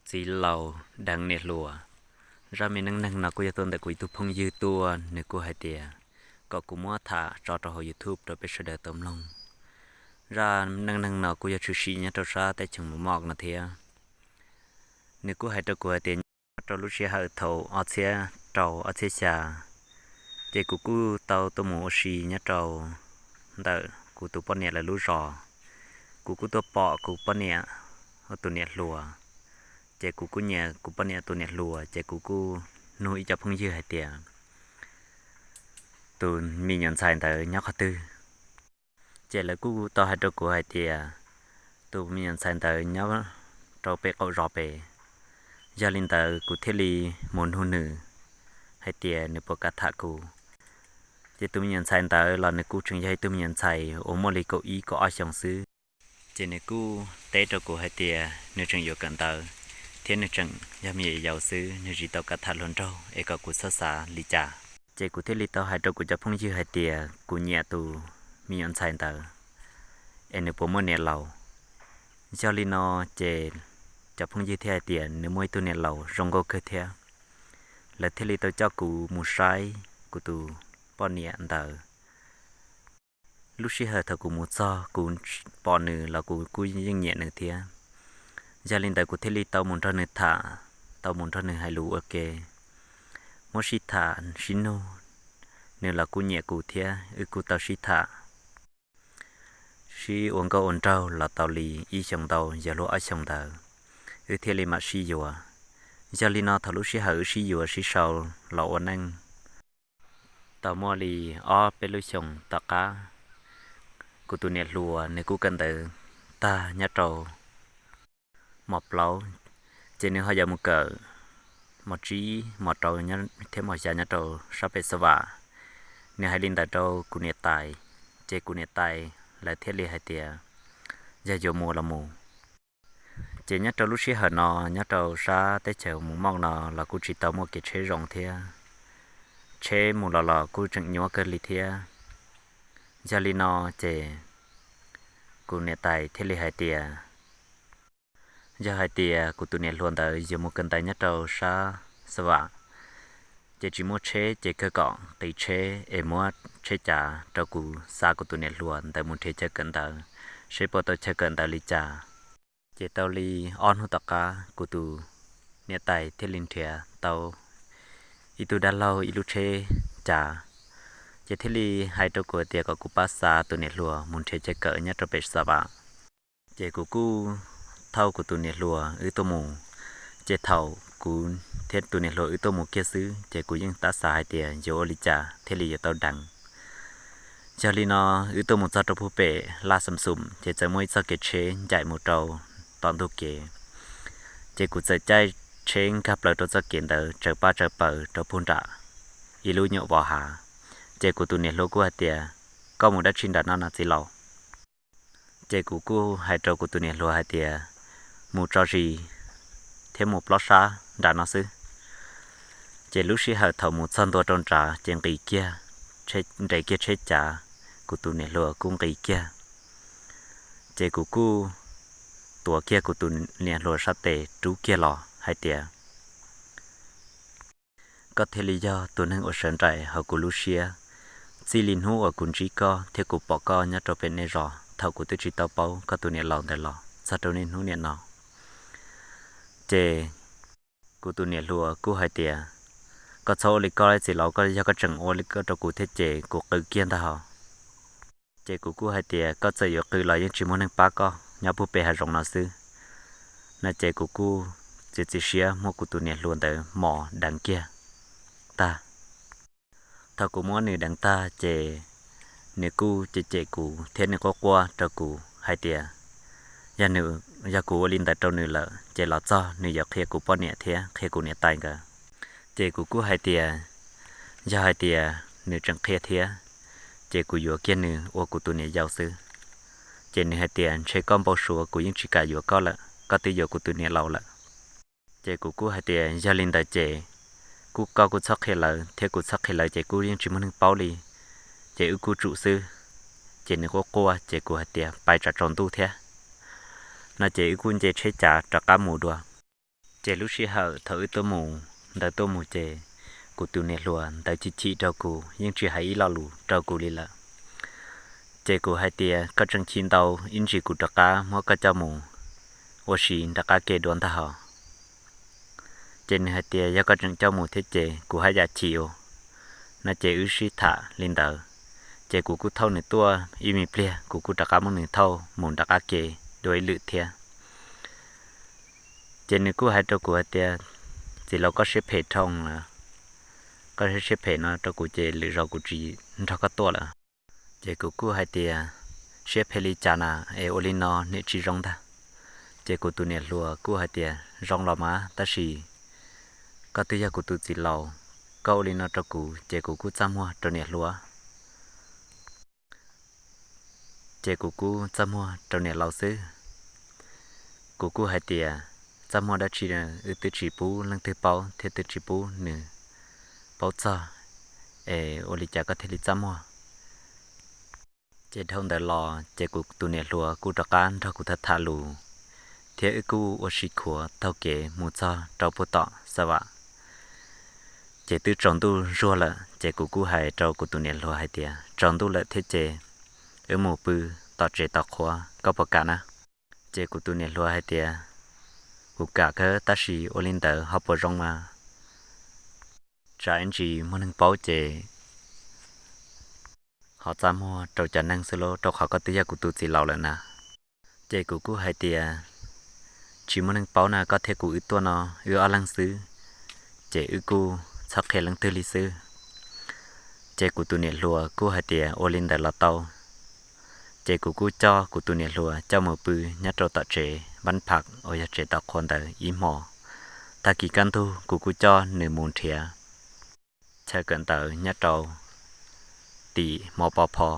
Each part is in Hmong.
Txiv laus deev niam hluas. Zaj me neej neeg no kuj yog tuaj ntawm kuv ib tug phooj ywg tuaj, nws kuj hais tias kom kuv muab tham tso rau hauv YouTube rau peb sawv daws tau mloog. Zaj neej neeg no kuj yog tshwm sim nyob rau sab teb chaws Mos Moj no thiab. Nws kuj hais rau kuv hais tias nyob rau lub sij hawm thaum ob txhiab rau ob txhiab xya, ces kuv kuj tau tuaj mus ua si nyob rau ntawm kuv tus poj niam lawv lub zos. Kuv kuj tuaj pom kuv poj niam tus niam hluas, ces kuv kuj nyiam kuv poj niam tus niam hluas, ces kuv kuj nug ib co phooj ywg hais tias tus me nyuam ntxhais ntawd nyob qhov twg. Ces lawv kuj tau hais rau kuv hais tias tus me nyuam ntxhais ntawd nyob rau pem qaum zos pem. Yog li ntawd kuv thiaj li mus nug nws hais tias nws puas kam tham kuv. Ces tus me nyuam ntxhais ntawd los nws kuj tseem yog ib tug me nyuam ntxhais uas muaj li kaum ib kaum ob xyoos xwb. Ces nws kuj teb rau kuv hais tias nws tseem yuav kawm ntawv, thiab nws tseem yog me nyuam yaus xwb, nws tsis tau kam tham hluas nraug es kom kuv txhob xav li cas. Ces kuv thiaj li tau hais rau kuv cov phooj ywg hais tias kuv nyiam tus me nyuam ntxhais ntawd, es nws puas muaj niam laus. Yog li no ces cov phooj ywg thiaj hais tias nws muaj ib tug niam laus zoo nkauj kawg thiab. Lawv thiaj li tau coj kuv mus saib kuv tus poj niam ntawd. Lub sij hawm thaum kuv mus txog kuv pom nws los kuv kuj yeej nyiam nws thiab. Yog li ntawd kuv thiaj li tau mus nrog nws tham, tau mus nrog nws hais lus ua ke, muab sib tham sib nug, nws los kuj nyiam kuv thiab wb kuj tau sib tham, sib ua nkauj ua nraug los tau li ib xyoos ntau yog luag ob xyoos ntawd, wb thiaj li mam sib yuav. Yog li no thaum lub sij hawm wb sib yuav sib sau los ua neej tau muaj li ob peb lub xyoos tom qab, kuv tus niam hluas nws kuj kawm ntawv tag nyob rau mos plaub, ces nws ho yuav mus kawm mos tsib mos rau thiab mos xya nyob rau sab pem Xav Vam. Nws hais li ntawd rau kuv niam tais, ces kuv niam tais lawv thiaj li hais tias yog yuav mus los mus. Ces nyob rau lub sij hawm no nyob rau sab teb chaws Mos Moj no los kuj tsis tau muaj kev tsheb zoo thiab, tsheb mus los los kuj tseem nyuaj kawg li thiab. Yog li no ces kuv niam tais thiaj li hais tias yog hais tias kuv tus niam hluas ntawd yuav mus kawm ntawv nyob rau sab Xav Vam, ces tsis muaj tsheb ces kawg kom qiv tsheb es muab tsheb cav rau kuv xa kuv tus niam hluas ntawd mus nrhiav chaw kawm ntawv, seb puas tau chaw kawm ntawv li cas. Ces tau li ob hnub tom qab kuv tus niam tais thiaj li nrhiav tau ib tug dab laug ib lub tsheb cav, ces thiaj li hais rau kuv tias kom kuv pab xa tus niam hluas mus nrhiav chaw kawm nyob rau pem Xav Vam. Ces kuv kuj thauj kuv tus niam hluas wb tuaj mus. Ces thaum kuv thiab tus niam hluas wb tuaj mus kiag xwb ces kuv yeej tab xav hais tias yuav ua li cas thiaj li yuav tau deev. Yog li no wb tuaj mus txog rau puag pem Laj Xam Xum ces txawm muaj ib txoj kev tsheb ncaim mus rau tom ntug kev. Ces kuv txawm caij tsheb nkag plaws rau txoj kev ntawd tsaws paj tsaws paws rau puag nram ib lub nyuam vos hav. Ces kuv tus niam hluas kuj hais tias, koj mus dab tsi nram no no txiv laus? Ces kuv kuj hais rau kuv tus niam hluas hais tias, mus tso zis thiab mus plob sab nram no xwb. Ces lub sij hawm thaum mus txog ntua rau nrad ces nqis kiag, nres kiag tsheb cav, kuv tus niam hluas kuj nqis kiag. Ces kuv kuj tuav kiag kuv tus niam hluas sab tes rub kiag los hais tias, koj thiaj li yog tus neeg uas sawv nraim hauv kuv lub siab. Txij li hnub uas kuv ntsib koj thiab kuv pom koj nyob rau pem nej zos thaum kuv twb tsis tau paub koj tus niam laus ntawd los txog rau niaj hnub niam no, ces kuv tus niam hluas kuj hais tias, koj txhob ua li koj li txiv laus, koj yog koj tseem ua li koj rau kuv thiab ces kuv qw kiag ntag hos. Ces kuv kuj hais tias, koj txawm yuav qw los yeej tsis muaj neeg pab koj, nyob puag pem hav zoov no xwb. No ces kuv kuj txiav txim siab muab kuv tus niam hluas ntawd mos deev kiag tag. Thaum kuv muab nws deev tag ces nws kuj cem cem kuv thiab nws quaj quaj rau kuv hais tias, yog nws, yog kuv ua li ntawd rau nws lawm ces los txog nws yuav qhia kuv poj niam thiab qhia kuv niam tais nkawd. Ces kuv kuj hais tias, yog hais tias nws tseem qhia thiab, ces kuv yuav kiag nws ua kuv tus niam yau xwb. Ces nws hais tias, ntshe koj npau suav, kuv yeej tsis kam yuav koj lawm, koj twb yuav kuv tus niam laus lawm. Ces kuv kuj hais tias, yog li ntawd ces kuj koj kuj txhob qhia lawv thiab kuv txhob qhia lawv ces kuj yeej tsis muaj neeg paub li, ces wb kuj tsum xwb. Ces nws quaj quaj ces kuv hais tias, pais tsam tsaus ntuj thiab. No ces wb kuj nce tsheb cav rov qab mus dua. Ces lub sij hawm thaum wb tuaj mus ntawd tuaj mus ces kuv tus niam hluas ntawd chim chim rau kuv yeej tsis hais ib lo lus rau kuv li lawm. Ces kuv hais tias koj tseem chim ntau, ib ntsis kuv rov qab muab koj coj mus ua si nram qab ke dua ntag hos. Ces nws hais tias yog koj tseem coj mus thiab ces kuv haj yam chim ua no ces wb sib tham li ntawd. Ces kuv kuj thauj nws tuaj ib me pliag kuv kuj rov qab muab nws thauj mus nram qab ke dua ib lwm thiab. Ces nws kuj hais rau kuv hais tias txiv laus koj siab phem dhau lawm, koj siab phem no rau kuv ces lwm zaus kuv tsis nrog koj tuaj lawm. Ces kuv kuj hais tias siab phem li cas na, es ua li no nim tsis zoo ntag. Ces kuv tus niam hluas kuj hais tias zoo los mas tab sis koj twb yog kuv tus txiv laus, koj ua li no rau kuv ces kuv kuj txaj muag rau niam hluas. Ces kuv kuj txaj muag rau niam laus xwb. Kuv kuj hais tias txaj muag dab tsi wb twb tsis pub leej twg paub thiab twb tsis pub nws paub txog, es ua li cas koj thiaj li txaj muag. Ces dhau ntawd los ces kuv tus niam hluas kuj rov qab nrog kuv tham tham lus, thiab wb kuj ua si khuav taug kev mus txog rau puag tom Xa Vam. Ces twb tsaus ntuj zuag lawm ces kuv kuj hais rau kuv tus niam hluas hais tias tsaus ntuj lawm thiab ces wb mus pw tom tsev tau qhuav, koj puas kam na? Ces kuv tus niam hluas hais tias kuv kam kawg tab sis ua li ntawd ho puas zoo mas, tsam ib ntsis muaj neeg paub ces ho txaj muag rau cov neeg xwb lauj, rau qhov koj twb yog kuv tus txiv laus lawm na. Ces kuv kuj hais tias tsis muaj neeg paub na, koj thiab kuv wb tuaj no wb ob leeg xwb, ces wb kuj txhob qhia leej twg li xwb. Ces kuv tus niam hluas kuj hais tias ua li ntawd los tau. Ces kuv kuj coj kuv tus niam hluas coj mus pw nyob rau tom tsev npab pham uas yog tsev tau qhuav ntawd ib hmo, tag kis kaj ntug kuv kuj coj nws mus nrhiav chaw kawm ntawv nyob rau tim hmo pov pho.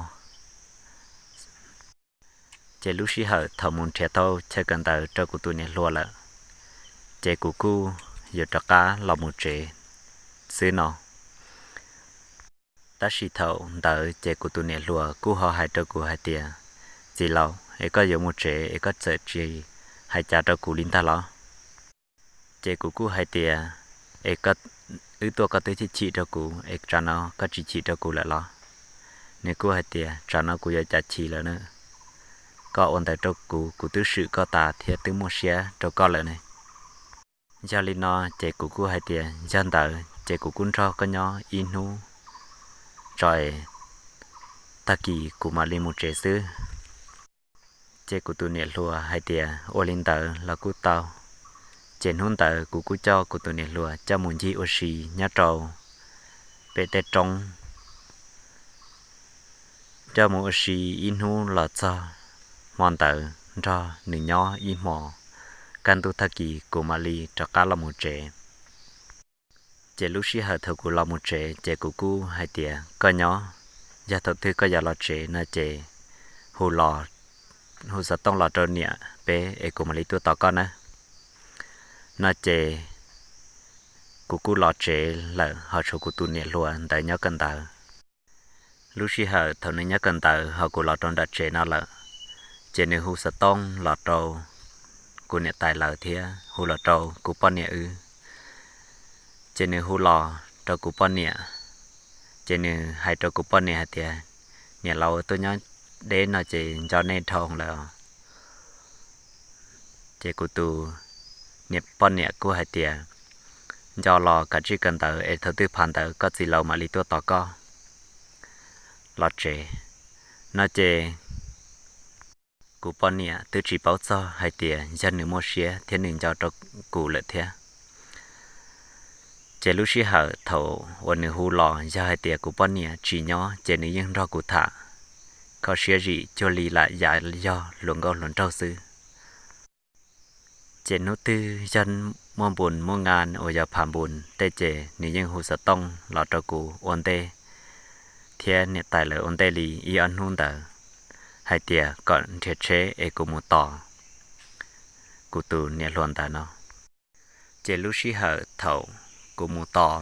Ces lub sij hawm thaum mus nrhiav tau chaw kawm ntawv rau kuv tus niam hluas lawm, ces kuv kuj yuav rov qab los mus tsev xwb no. Tab sis thaum ntawd ces kuv tus niam hluas kuj ho hais rau kuv hais tias txiv laus, es koj yuav mus tsev es koj txawm tsis hais cas rau kuv li ntag los? Ces kuv kuj hais tias es wb tuaj koj twb chim chim rau kuv es tsam no koj tsis chim rau kuv lawm los? Nws kuj hais tias tsam no kuv yuav cas chim lawm na, koj ua ntawd rau kuv, kuv twb swm koj tas thiab twb muaj siab rau koj lawm ne. Yog li no ces kuv kuj hais tias yog ntawd ces kuv kuj nrog koj nyob ib hnub tso es tag kis kuv mam li mus tsev xwb. Ces kuv tus niam hluas hais tias ua li ntawd los kuj tau. Ces hnub ntawd kuv kuj coj kuv tus niam hluas coj mus ncig ua si nyob rau pem tej roob, coj mus ua si ib hnub los txog hmo ntawd nrog nws nyob ib hmo, kaj ntug tag kis kuv mam li rov qab los mus tsev. Ces lub sij hawm thaum kuv los mus tsev ces kuv kuj hais tias koj nyob, yog thaum twg koj yuav los tsev no ces hu los, hu xov tooj los rau niam peb es kuv mam li tuaj tos koj nawb. No ces kuv kuj los tsev lawm ho tshuav kuv tus niam hluas ntawd nyob kawm ntawv. Lub sij hawm thaum nws nyob kawm ntawv ho kuv los rau nram tsev no lawm, ces nws hu xov tooj los rau kuv niam tais lawv thiab hu los rau kuv poj niam wb. Ces nws hu los rau kuv poj niam, ces nws hais rau kuv poj niam hais tias niam laus tuaj nyob deb no ces nco nej dhau lawm. Ces kuv tus niam poj niam kuj hais tias nco los kav tsij kawm ntawv es thaum twg phav ntawd koj txiv laus mam li tuaj tos koj los tsev. No ces kuv poj niam twb tsis paub txog hais tias yog nws muaj siab thiab nws nco rau kuv lawm thiab. Ces lub sij hawm thaum uas nws hu los yog hais tias kuv poj niam tsis nyob ces nws yeej nrog kuv tham, kho siab zim cuag li lam yog hluas nkauj hluas nraug xwb. Ces hnub twg yog muaj npun muaj nqa uas yog phav npun tej ces nws yeej hu xov tooj los rau kuv ua ntej thiab niam tais lawv ua ntej li ib ob hnub ntawd hais tias kom nrhiav tsheb es kuv mus tos kuv tus niam hluas ntawd no. Ces lub sij hawm thaum kuv mus tos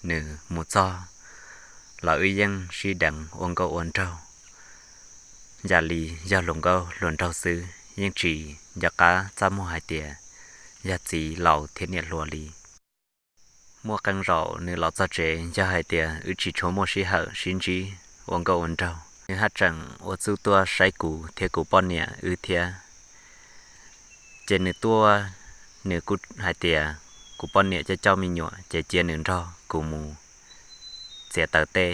nws mus txog los wb yeej sib deev ua nkauj ua nraug yam li yog hluas nkauj hluas nraug xwb, yeej tsis nco qab txaj muag hais tias yog txiv laus thiab niam hluas li. Muaj qee zaum nws los txog tsev yog hais tias wb tsis tshua muaj sij hawm sib ntsib ua nkauj ua nraug, nws haj tseem ua txuj tuaj saib kuv thiab kuv poj niam wb thiab. Ces nws tuaj, nws kuj hais tias kuv poj niam coj coj me nyuam ces cia nws nrog kuv mus txiav taws teb.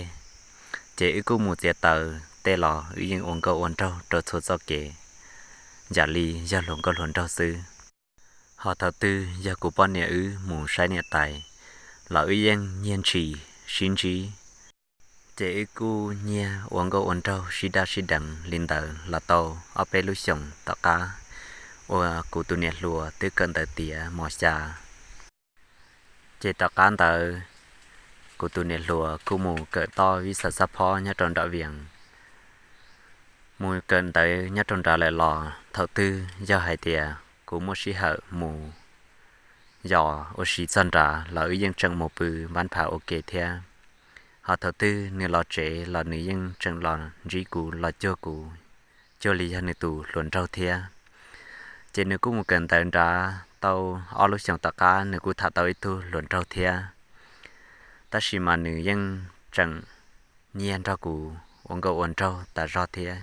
Ces wb kuj mus txiav taws teb los wb yeej ua nkauj ua nraug rau txhua txoj kev, yam li yog hluas nkauj hluas nraug xwb. Ho thaum twg yog kuv poj niam wb mus saib niam tais los wb yeej nyiag ntshis sib ntsib. Ces wb kuj nyiag ua nkauj ua nraug sib dab sib deev li ntawd los tau ob peb lub xyoos tom qab uas kuv tus niam hluas twb kawm ntawv tiav mos xya. Ces tom qab ntawd kuv tus niam hluas kuj mus kawm toj vib xav xab phob nyob rau nram Vias, mus kawm ntawv nyob rau nrad lawm los thaum twg yog hais tias kuv muaj sij hawm mus yos ua si txog nrad los wb yeej tseem mus pw npab phav ua ke thiab. Ho thaum twg nws los tsev los nws yeej tseem los ntsib kuv los cuag kuv, cuag li yog nws tus hluas nraug thiab. Ces nws kuj mus kawm ntawv nrad tau ob lub xyoos tom qab nws kuj tham tau ib tug hluas nraug thiab. Tab sis mas nws yeej tseem nyiag nrog kuv ua nkauj ua nraug tas zog thiab.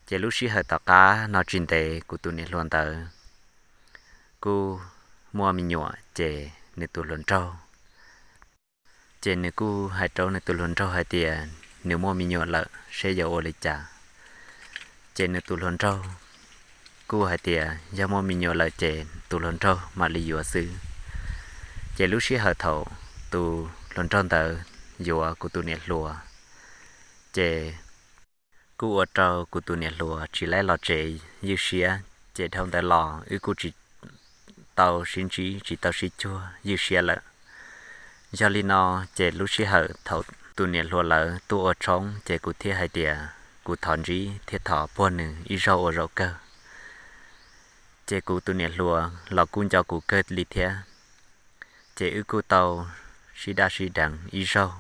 Ces lub sij hawm tom qab no tsis ntev kuv tus niam hluas ntawd kuj muaj me nyuam ces nws tus hluas nraug, ces nws kuj hais rau nws tus hluas nraug hais tias nws muaj me nyuam lawm seb yuav ua li cas. Ces nws tus hluas nraug kuj hais tias yog muaj me nyuam lawm ces tus hluas nraug mam li yuav xwb. Ces lub sij hawm thaum tus hluas nraug ntawd yuav kuv tus niam hluas, ces kuj ua rau kuv tus niam hluas tsis laib los tsev ywj siab, ces dhau ntawd los wb kuj tsis tau sib ntsib tsis tau sib cuag ywj siab lawm. Yog li no, ces lub sij hawm thaum tus niam hluas lawv tuaj ua tshoob ces kuv thiaj hais tias kuv thov ntsib thiab thov puag nws ib zaug ua zaum kawg. Ces kuv tus niam hluas los kuj nco kuv kawg li thiab. Ces wb kuj tau sib dab sib deev ib zaug.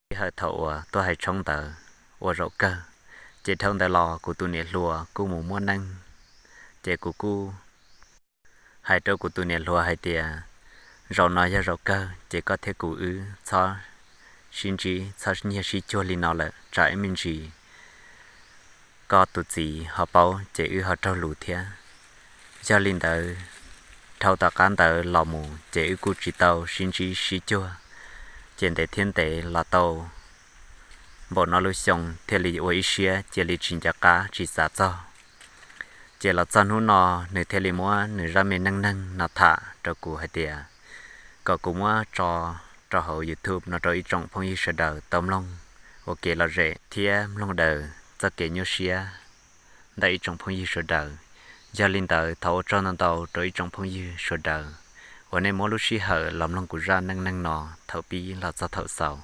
Sij hawm thaum uas tuaj hais tshoob ntawd ua zaum kawg, ces dhau ntawd los kuv tus niam hluas kuj mus muaj neej. Ces kuv kuj hais rau kuv tus niam hluas hais tias zaum no yog zaum kawg ces koj thiab kuv wb txhob sib ntsib txhob nyiag sib cuag li no lawm tsam ib me ntsis koj tus txiv ho paub ces wb ho raug lus thiab. Yog li ntawd, dhau tom qab ntawd los mus ces wb kuj tsis tau sib ntsib sib cuag. Ces ntev thiab ntev los tau npaum no lub xyoo thiaj li ua ib siab cia li tsis nco qab tsis xav txog. Ces los txog hnub no nws thiaj li muab nws zaj me neej neeg no tham rau kuv hais tias kom kuv muab tso rau hauv YouTube no rau ib tsoom phooj ywg sawv daws tau mloog ua kev lom zem thiab mloog daws txoj kev nyuaj siab ntawm ib tsoom phooj ywg sawv daws. Yog li ntawd thov ua tsaug ntau ntau rau ib tsoom phooj ywg sawv daws uas nej muab lub sij hawm los mloog kuv zaj neej neeg no thaum pib los txog thaum xaus.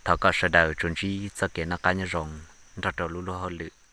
Thov kom sawv daws tsuas ntsib txoj kev noj qab nyob zoo nrog rau lub luag hauj lwm.